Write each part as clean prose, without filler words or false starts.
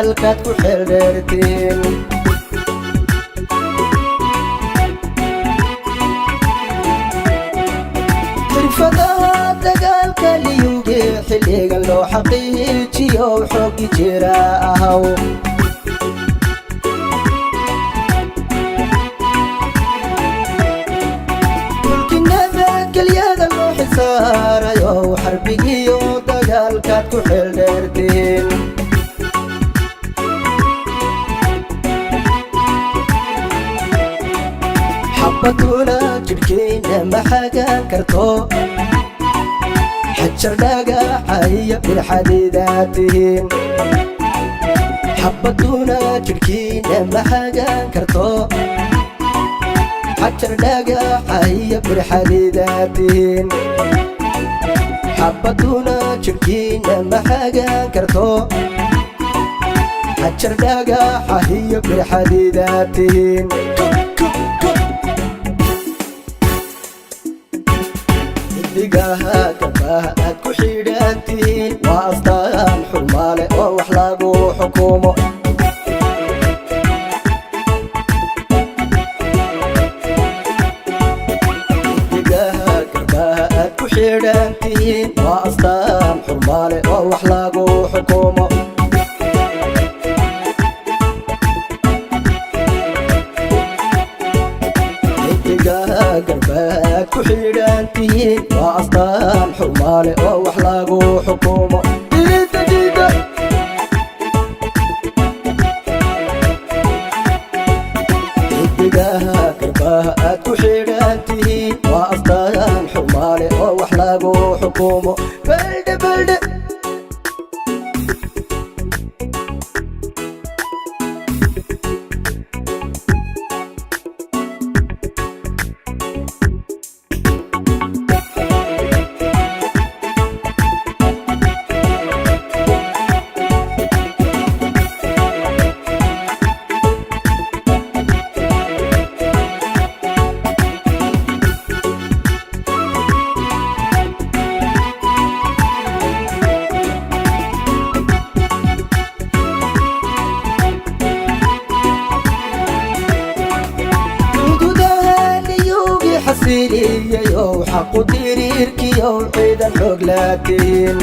Dagaalkaad ku xeeldheertiin. Xirfadaha dagaalka liyuge xilligan loo xaqiijiyo, xoogi jira ahaw. Dhulki nabadgelyada loo xisaarayo, xarbigiyo dagaalkaad ku xeeldheertiin. Xabaduna jidhkiina ma xagaan karto, xajar dhagaxa iyo birxadiidaa tihiin. Xabaduna jidhkiina ma xagaan karto, xajar dhagaxa iyo birxadiidaa tihiin. Xabaduna jidhkiina ma xagaan karto, xajar dhagaxa iyo birxadiidaa tihiin. Xidigaha garbaha aad ku xidhan tihiin waa astaan xurmaale oo wax lagu xukumo. Xidigaha garbaha aad ku xidhan tihiin waa astaan xurmaale oo wax lagu xukumo. Xidigaha garbaha aad ku xidhan tihiin waa astaan xurmaale oo wax lagu xukumo. Diida diida. Xidigaha garbaha aad ku xidhan tihiin waa astaan xurmaale oo wax lagu xukumo. Belde belde. Xuduudaha liyuugii xasiiliyayow, xaqu diriirkiyow, ciidan xoog laatiin.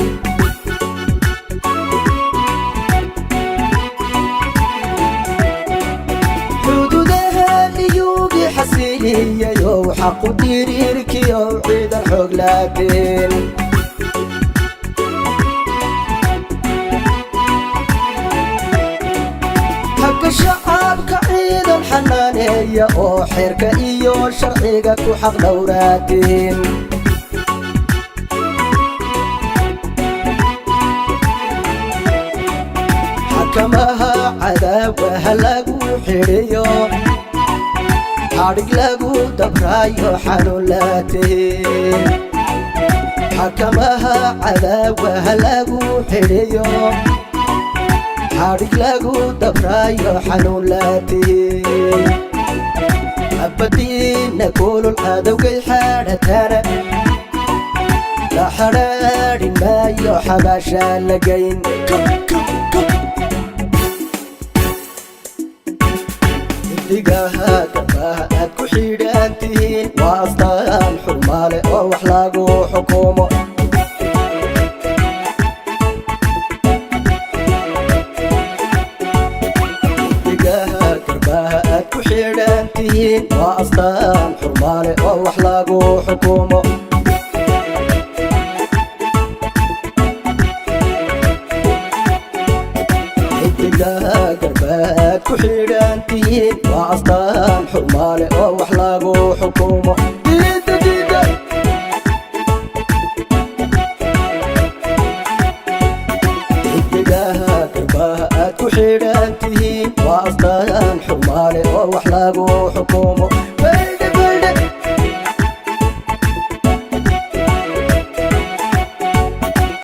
Xuduudaha liyuugii xasiiliyayow, xaqu diriirkiyow, ciidan xoog laatiin. Xagga shacabka ciidan xanaaneeya oo xeerka iyo sharciga ku xaq dhowraatiin. Xakamaha cadaawaha lagu xidhiyo, xadhig lagu dabraayo xanuun laatihiin. Xakamaha cadaawaha lagu xidhiyo, xadhig lagu dabraayo xanuun laatihiin. Abadiina kulul cadowgay xaadhatana, la xadhaadhin maayo, xabaashaa la geyn. Xidigaha garbaha aad ku xidhan tihiin waa astaan xurmaale oo wax lagu xukumo. Xidigaha garbaha aad ku xidhan tihiin waa astaan xurmaale oo wax lagu xukumo. Xidigaha garbaha aad ku xidhan tihiin waa astaan xurmaale oo